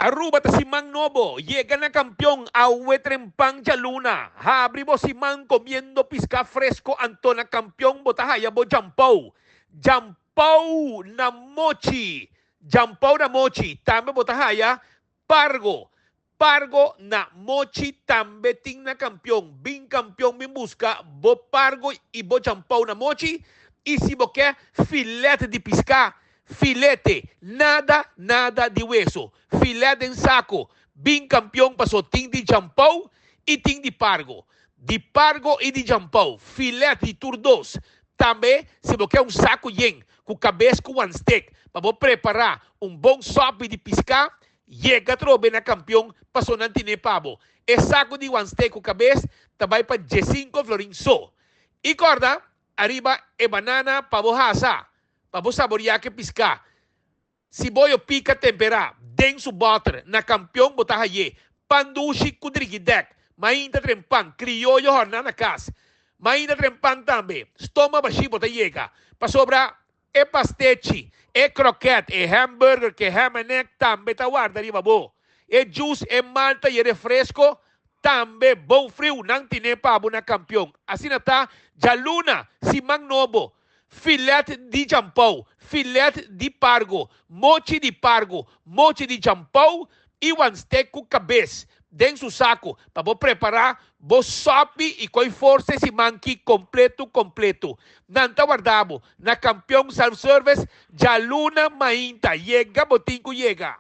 Aruba ta siman nobo, yega na Kampion awe trempan djaluna. Habri bo siman comiendo pisca fresco anto na Kampion bo ta haya bo djampou. Djampou na mochi. Djampou na mochi. Tambe bo ta haya pargo. Pargo na mochi tambe tin na Kampion. Bin Kampion bin busca bo pargo y bo djampou na mochi. Y si bo ke filet di pisca, Filete, nada, nada di weso. Filet den saco, bin campeon paso tin di jampou y tin di pargo. Di pargo y di jampou, filet di tur dos. Tambe si bo ke un saco yen cu cabes cu wanstek pa bo prepara un bon sopi di pisca, yega atrobe na campeon paso nan tine pa bo. E saco di wanstek cu cabes ta bay pa diescinco florin so. Y corda ariba e banana pa bo hasa. Pa bo saboreá ke piská. Si boyo pika temperá den su bòter na kampion bo ta hay'é. Pan dushi ku drigidèk. Mainta tren pan krioyo hòrná na kas. Mainta tren pan tambe. Stoma bashí bo ta yega. Pasobra e pastechi, e krokèt, e hamburger ku e ham en egg tambe ta warda riba bo. E djus, e malta i e refresko tambe bon friu nan tine pa bo na kampion. Asina ta djaluna, siman nobo. Filet di jampou, filet di pargo, mochi di pargo, mochi di jampou i wanstek ku kabes den su saku pa bo prepará bo sòpi i koi forsa e siman ki kompletu kompletu. Nan ta warda bo na Kampion Self Service djaluna mainta. Yega bo tin ku yega!